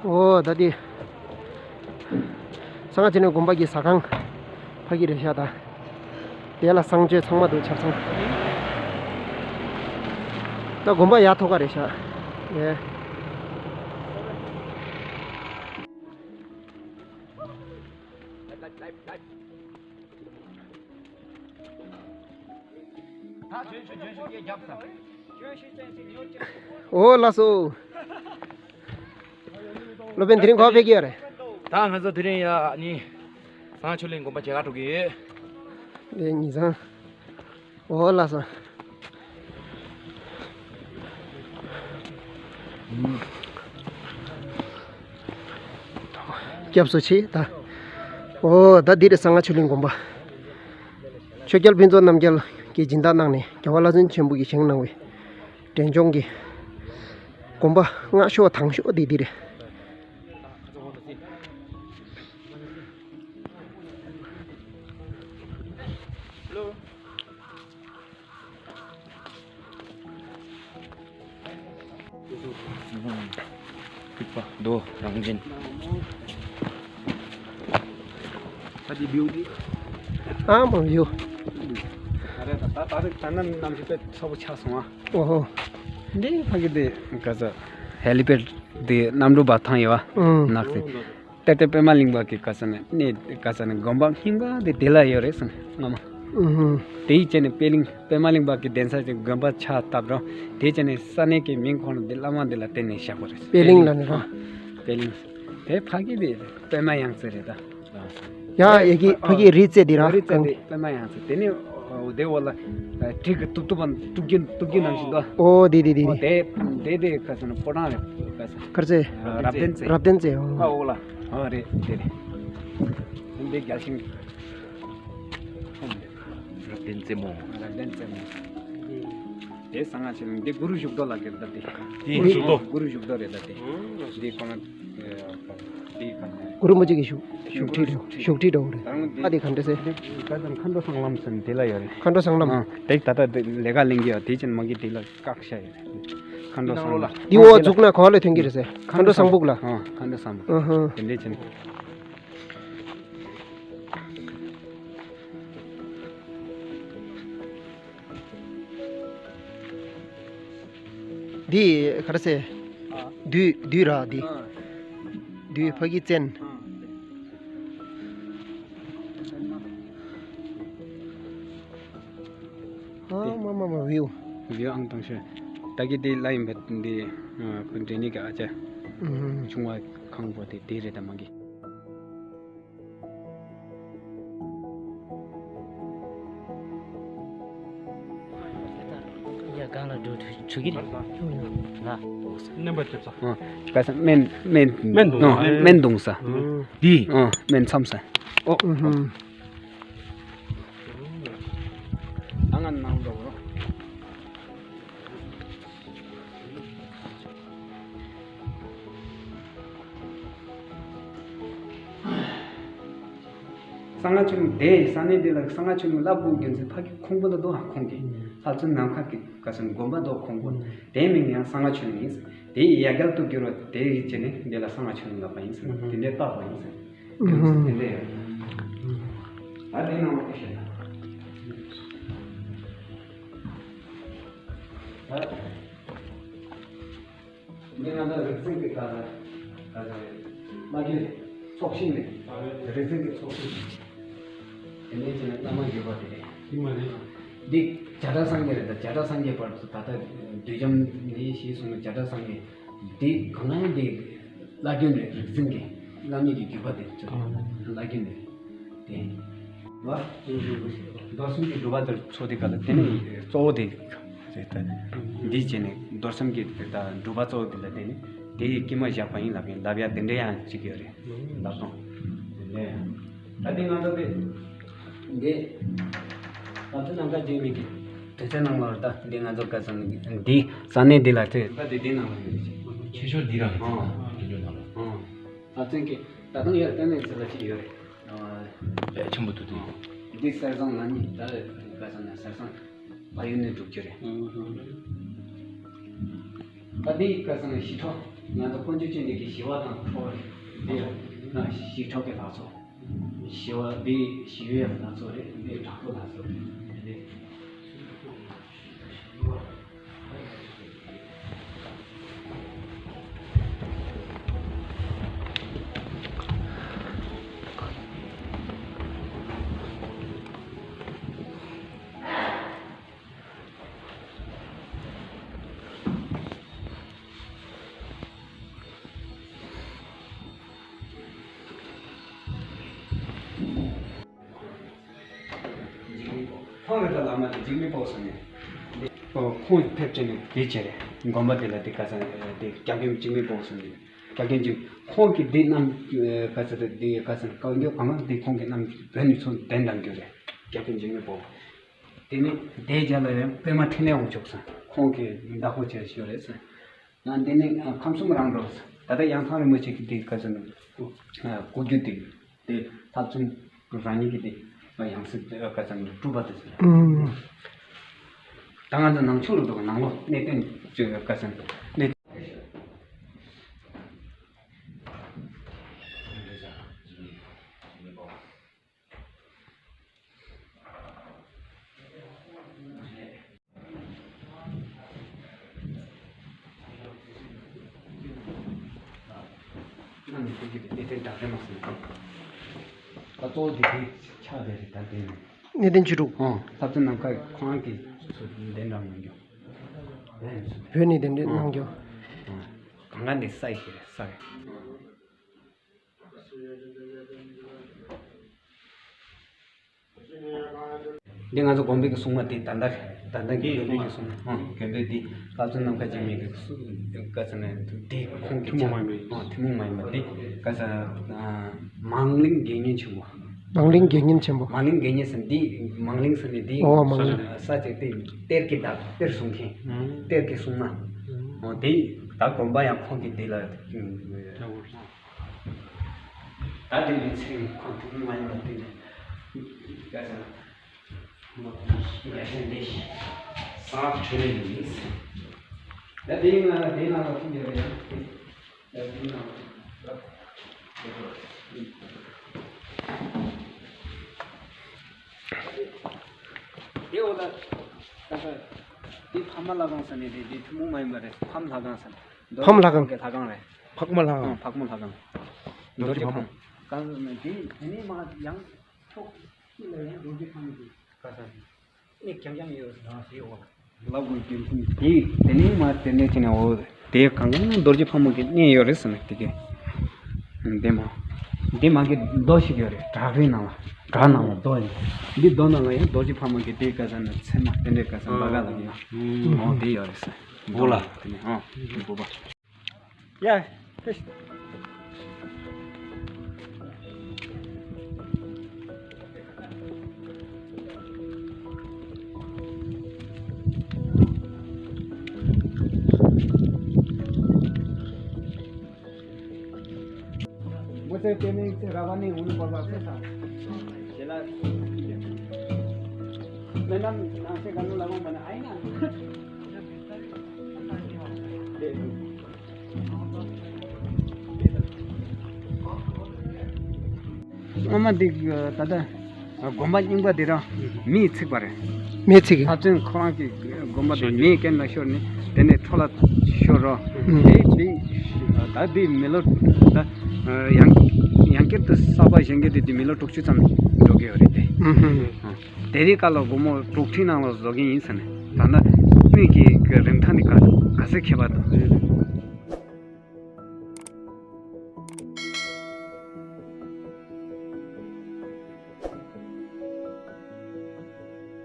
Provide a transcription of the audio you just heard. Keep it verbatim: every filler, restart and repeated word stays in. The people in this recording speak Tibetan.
ཨོ་ད་དེ། གསང་སྔགས་ཆོས་གླིང་དགོན་པ་གི་ཟ་ཁང་ཕ་གི་རེད་ཤག་ད། དེ་ལ་བསང་མཆོད་ཚང་མ་འདུག་ཆབ་གསང་། ད་དགོན་པ་ཡར་ཐོག་ཁ་རེད་ཤག་ཨེ། ཨོ་ལགས་སོ། སློབ་དཔོན་དེ་རིང་ག་པར་ཕེབས་ཀྱི་ཡོད་རེད། ད་ང་ཚོ་དེ་རིང་ཡ་ནི་གསང་སྔགས་ཆོས་གླིང་དགོན་པ་མཇལ་ཁ་འགྲོ་གི་ཡོད། དེ་ཉིན་སང་། ཨོ་ལགས་སོ། སྐྱབས་སུ་མཆི་ད། ཨོ་ད་འདི་རེད་གསང་སྔགས་ཆོས་གླིང་དགོན་པ། ཆོས་རྒྱལ་ཕུན་ཚོགས་རྣམ་རྒྱལ་གྱིས་སྦྱིན་བདག་གནང་ནས་རྒྱལ་བ་ལྷ་བཙུན་ཆེན་པོ་གིས་བཞེངས་གནང་བའི་འབྲས་ལྗོངས་ཀྱི་དགོན་པ་སྔ་ཤོས་དང་ཤོས་དེ་འདི་རེད། ཐིགས་པ་རྡོ་རང་བཞིན། ད་འདི་བེའུ་འདི། ཨ་མ་བེའུ། ད་རེད་ད་ད་རེད་ད་ནམ་གནམ་གཤིས་དཔེ་ཚ་པོ་ཆགས་སོང་ཨ། ཨོ་ཧོ། འདི་ཕ་གི་འདི་ག་ས་ཧེ་ལི་པེ་ཌི་འདི་གནམ་གྲུ་འབབ་ཐང་ཡོད་བ། ཨང་། ནགས་ཚལ། ཏེ་ཏེ་པད་མ་གླིང་པ་གི་ག་ས་ནས་གནས་ག་ས་ནས་དགོན་པ་རྙིང་པ་དེ་དེ་ལ་ཡོད་རེད་ཟེར་ནས་སྔ་མ། ཨུ་ཧུ། དེ་ཡི་རྗེས་ནས་པད་གླིང་པད་མ་གླིང་པ་གི་གདན་ས་ཅིག་དགོན་པ་ཆགས་བཏབ་རོགས། དེ་རྗེས་ནས་ས་གནས་ཀྱི་མིང་ཁོ་ན་དེ་བླ་མ་དེ་ལ་བརྟེན་ནས་བཞག་པ་རེད། པད་གླིང་ལ་ནི་རོ། པད་གླིང་། དེ་ཕ་གི་དེ་པད་མ་ཡང་རྩེ་རེད་ད། ཡ་ཨེ་གི་ཕ་གི་རི་རྩེ་དེ་ར་རི་རྩེ་གང་དེ་པད་མ་ཡང་རྩེ་དེ་ནི་དེ་འོ་ལ་གྲི་གི་ཏུབ་ཏུབ་པ་ཏུབ་ཀྱིན་ཏུབ་ཀྱིན་ནང་བཞིན་དོ། ཨོ་དེ་དེ་དེ་ཨོ་དེ། དེ་དེ་ག་ས་ན་ཕོ་བྲང་རེད་ག་ས། གར་རྩེ། རབ་བརྟན་རྩེ། རབ་བརྟན་རྩེ་ཨོ། ཨ་འོ་ལ་ཨོ་རེད་དེ་རེད། འདི་རྒྱལ་ཤིང་། རབ་བརྟན་རྩེ་མོ། རབ་བརྟན་རྩེ་མོ། དེ་གསང་སྔགས་ཆེན་འདི་གུ་རུ་བཞུགས་ཐོག་ལ་ཀེར་ད་དེ། གུ་རུ་བཞུགས་ཐོག་གུ་རུ་བཞུགས་ཐོག་རེད་ད་དེ། འདི་གོང་། འདི་གང་། གུ་རུ་རིན་པོ་ཆེ་གི་བཞུགས་བཞུགས་ཁྲི་རེད། བཞུགས་ཁྲི་འདྲ་བོ་རེད། ད་དེ་ག་འདྲ་ཟེར། ད་ད་མཁའ་འགྲོ་སྲང་ལམ་ཟེར་ནས་དེ་ལ་ཡོད་རེད། མཁའ་འགྲོ་སྲང་ལམ། ཨ་དེ་ད་ལྟ་དེ་ལས་ཀ་ལེན་གི་ཡོད་དེ་ཅན་མ་གི་དེ་ལ་བཀག་ཤ་ཡོད་རེད། མཁའ་འགྲོ་སྲང་ལམ། འདི་འོག་འཛུགས་ན་ག་བ་ལ་ཐོན་གི་རེད་ཟེར། མཁའ་འགྲོ་སྲང་སྦུག་ལ། ཨ་མཁའ་འགྲོ་སྲང་སྦུག་ཨ་ཧ། དེ་འདྲས་ཅན། འདི་ག་རེ་ཟེར། བདུད་བདུད་ར་འདི། བདུད་ཕ་གི་བཙན། ཨ་མ་མ་མ་བེའུ། བེའུ་ཨང་དང་ཤོས། ད་གི་དེ་ལ་ཡིན་པ་འདི། ཁོ་འདྲེ་ནི་ག་ཨ་ཅག་ཆུང་བ་ཁང་པ་དེ་དེ་རེད་ད་མ་གི། ཡ་གང་ལ་འགྲོ་ཆུ་གི་རེད། ལ། སྣོན་པ་བརྒྱབ་ས། ཨ། ག་ས་སྨན་སྨན་སྨན་འདུང་ཨ། སྨན་འདུང་ས། འདི། ཨ་སྨན་མཚམས་ས། ཨོ། ཨུ་ཧུམ། ད་ང་ནང་འགྲོ་གོ། གསང་སྔགས་ཆོས་གླིང་དེ་ས་གནས་དེ་ལ་གསང་སྔགས་ཆོས་གླིང་བླ་སྤུ་རྒྱལ་མཚན་ཕ་གི་ཁོང་པོ་ལ་དོ་ཁོང་གི་ལྷ་བཙུན་ནམ་མཁའ་གི་ག་ས་དགོན་པ་དོ་ཁོང་པོ་དེའི་མིང་ཡང་གསང་སྔགས་ཆོས་གླིང་ཡིན་ཟེར། དེའི་ཡ་གྱལ་དུ་གྱུར་བ་དེ་ཡི་རྗེས་ནས་འདི་ལ་གསང་སྔགས་ཆོས་གླིང་ལབ་པ་ཡིན་ཟེར། དེ་འདྲའི་བཏགས་པ་ཡིན་ཟེར། དེ་འདྲ་ཡོད། ད་དེ་ནང་ལ་ཤེས་ན། ད། འདི་ང་ཚོ་རིག་འཛིན་གྱི་ད་ལྟ་ད་ལྟ་བླ་རྒན་ཚོགས་ཞིང་རེད། རིག་འཛིན་གྱི་ཚོགས་ཞིང་། དེ་ནས་བྱས་ན་བླ་མ་བརྒྱུད་པ་དེ་རེད། ཡིན་པ་རེད། འདི་བྱ་བྲལ་སངས་རྒྱས་རེད། ད་བྱ་བྲལ་སངས་རྒྱས་བར་དུ་ད་ལྟ་བདུད་འཇོམས་འདི་ཞེས་གསུངས་ནས་བྱ་བྲལ་སངས་རྒྱས་འདི་གང་ན་འདི་བླ་རྒན་རེད། རིག་འཛིན་གྱི་བླ་མེད་ཀྱི་བརྒྱུད་པ་དེ་ཚོ་བླ་རྒན་རེད། དེ། བ། རྡོར་སེམས་ཀྱི་སྒྲུབ་པ་དེར་ཚོགས་དེ་ག་ལ་དེ་ནི་གཙོ་བོ་དེ་རེད་ད། འདི་བྱས་ནས་རྡོར་སེམས་ཀྱི་དེ་དག་སྒྲུབ་པ་གཙོ་བོ་དེ་ལ་དེ་ནི་དེ་ཡི་དཀྱིལ་མ་བཞག་པ་ཡིན་ལབ་ཡིན་ལབ་ཡ་དེ་འདྲ་ཡང་གཅིག་ཡོད་རེད། ལབ་སོང་། དེ་འདྲ་ཡང་ད་དེ་ང་ཚོ་དེ་འདི་ད་དེ་ནང་ཀ་རྗེས་མི་གི་དེ་ཚེ་ནང་ལོར་ད་འདི་ང་ཚོ་ག་ཚོད་འདི་ས་གནས་འདི་ལ་དེ་ད་དེ་དེ་ནང་ལ་ཡོད་རེད། ཆེ་ཤོས་འདི་རང་ཡིན། ཨ་དེ་ནང་ལ་ཨ་ད་ཚོད་ཀྱི་ད་དུང་ཡར་བསྟན་ནས་ཚེ་ལ་ཅི་ཡོད་རེད། ཨ། ཆེན་པོ་འདུག་དེ། འདི་གསེར་ཟངས་ལ་ནི་ད་ག་ས་ན་གསེར་ཟངས་བལ་ཡུལ་ནས་སྒྲུབ་རྒྱུ་རེད། ད་འདི་ག་ས་ན་ཞི་ཁྲོ། ང་ཚོ་དཀོན་མཆོག་ཅན་འདི་གི་ཞི་བ་དང་ཁྲོ་བ་རེད། འདི་ཡང་ཞི་ཁྲོ་གི་ལྷ་ཚོགས། ཞི་བ་འདི་ཞི་བའི་ལྷ་ཚོགས་རེད། འདི་དྲག་པོ་ལྷ་ཚོགས་རེད། ཁོང་རེད་ད། བླ་མ་དེ་འཇིགས་མེད་པོ་ཟེར་ནས། ཨོ། ཁོང་ཕེབས་བྱས་ནས་དེ་བྱས་རེད། དགོན་པ་དེ་ལ་དེ་ག་ས་དེ་རྒྱ་ཁྱོན་འཇིགས་མེད་པོ་ཟེར་ནས། རྒྱ་ཁྱོན་འཇིགས། ཁོང་གིས་དེ་རྣམས་ག་ས་དེ་དེ་ག་ས་བཀའ་འགྱུར་གང་ག་དེ་ཁོང་གིས་རྣམས་བོད་ནས་ཚུར་གདན་དྲངས་རྒྱུ་རེད། རྒྱ་ཁྱོན་འཇིགས་མེད་པོ། དེ་ནས་དེའི་རྒྱབ་ལ་ཡང་པདྨ་འཕྲིན་ལས་དབང་ཕྱུག་ཟེར། ཁོང་གིས་བདག་པོ་བྱས་ཞུ་རེད་ཟེར། ཡང་དེ་ནས་ཁམས་གསུམ་རང་གྲོལ་ཟེར། ད་ལྟ་ཡང་ཐང་རིན་པོ་ཆེ་གི་དེ་ག་ས་ནས་སྐུ་རྒྱུ་དེ། དེ་ལྷ་བཙུན་རང་ཉིད་ཀྱི་དེ་ཡང་སྲིད་དེ་བཀའ་ཙམ་དུ་གྲུབ་པ་དེ་ཟེར། ཨུམ། ད་ང་ཚོ་ནང་ཆོས་ལ་འགྲོ་ནང་ལོགས་གནས་བརྟན་བཅོས་བཀའ་ཙམ་དུ་གནས། གནས་བརྟན་བཅུ་དྲུག་ཨང་། ལྷ་བཙུན་ནམ་མཁའ་ཁོང་རང་གིས་ཚུར་གདན་དྲངས་གནང་རྒྱུ། བོད་ནས་གདན་འདྲེན་གནང་རྒྱུ། ཨང་། གང་ག་ནས་ས་ཡི་ས་རེད། འདི་ང་ཚོ་དགོན་པའི་གི་སྲུང་མ་དེ་ད་ལྟ་རེད། ད་ལྟ་གི་དགོན་པའི་གི་སྲུང་མ། ཨང་། དགོན་པའི་འདི་བླ་བཙུན་ནམ་མཁའ་སྦྱིན་མའི་གི་སྲུང་ག་ཚོད་ནས་འདི་ཁོང་གི་ཐུན་མོང་མ་ཡིན་པའི། ཨང་། ཐུན་མོང་མ་ཡིན་པ་འདི་ག་ས། མང་གླིང་དགེ་བསྙེན་ཆེན་པོ། མང་གླིང་དགེ་བསྙེན་ཆེན་པོ། མང་གླིང་དགེ་བསྙེན་ཟེར་འདི་མང་གླིང་ཟེར་ནས་འདི། ཨོ། མང་གླིང་ས་ཅིག་དེ་གཏེར་གྱི་བདག་གཏེར་སྲུང་མཁན། ཨང་། གཏེར་གྱི་སྲུང་མ། ཨང་། ཨོ། དེ་ད་དགོན་པ་ཡང་ཁོང་གི་དེ་ལ། ད་དེ་ནི་ཚེ་རིང་ཁོང་དུ་མ་ཡིན་པ་དེ་ནི་ག་ས་མོ་དེ་ཡ་ཤན་དེ་ས་ཆོས་ལས་ཡིན། ད་དེའི་ནང་ལ་དེའི་ནང་ལ་ཐུག་ཡོད་རེད། ད་དེའི་ནང་ལ་དེ་འོ་ད་ད་ད་དེ་ཕ་མ་ལྷ་ཁང་ཟེར་ནས་དེ་དེ་ཐུན་མོང་མ་ཡིན་པ་རེད། ཕམ་ལྷ་ཁང་ཟེར་ནས། ཕམ་ལྷ་ཁང་། ལྷ་ཁང་རེད། འཕགས་མ་ལྷ་ཁང་། ཨང་། འཕགས་མ་ལྷ་ཁང་། རྡོ་རྗེ་ཕག་མོ། གང་ནས་དེ་དེ་ནས་མ་ཡང་ཕྱོགས་གཅིག་ལ་ཡང་རྡོ་རྗེ་ཕག་མོ་དེ་ག་ས་ནས་རྐྱང་རྐྱང་ཡོད་རེད་ཟེར་བ། ལབ་དགོས་རྒྱུ་མཚན་དེ་དེ་ནས་མ་དེ་ནས་ཅི་ནས་འོ་དེ་གང་ག་ན་རྡོ་རྗེ་ཕག་མོ་གི་གནས་ཡོད་རེད་ཟེར་ནས་དེ་གས། དེ་མ་དེ་མ་གི་རྡོ་ཞིག་ཡོད་རེད། བྲག་རིའི་ནང་ལ་བྲག་ནང་ལ་རྡོ་ཡིན། འདི་རྡོ་ནང་ལ་ཡང་རྡོ་རྗེ་ཕག་མོ་གི་དེ་ག་ས་ནས་ཚེར་མ་དེ་འདྲའི་ག་ས་འབའ་ག་ལ་ཡིན་ན། འོ་དེ་ཡོད་རེད་ཟེར། འོ་ལ། དེ་ནས་ཨང་། འབོ་བ། ཡ། སྔོན་མ་འདི་ད་ལྟ་དགོན་པ་རྙིང་པ་འདི་རང་མེས་ཚིག་པ་རེད། མེས་ཚིག་གི། ལྷ་བཙུན་ཁོ་རང་གི་དགོན་པ་འདི་མེ་གྱེན་ལ་ཤོར་ནས་དེ་ནས་འཕྲོ་བརླག་ཤོར་རོ། ཨུམ། དེ་འདི་ད་འདི་མི་ལོ་ད་ཡང་ཡང་བསྐྱར་དུ་གསར་པ་བཞེངས་མཁན་དེ་འདི་མི་ལོ་དྲུག་ཅུ་ཙམ་འགྲོ་གི་ཡོད་རེད་དེ། ཨུམ། དེ་རིང་ཁ་ལོ་སྒོར་མོ་དྲུག་ཁྲིའི་ནང་ལ་བཟོ་གི་ཡིན་ཟེར་ནས། ད་ལྟ་དངུལ་གྱི་གི་རིན་ཐང་ནི་ག་ག་ཚད་ཁེ་པ་དང་།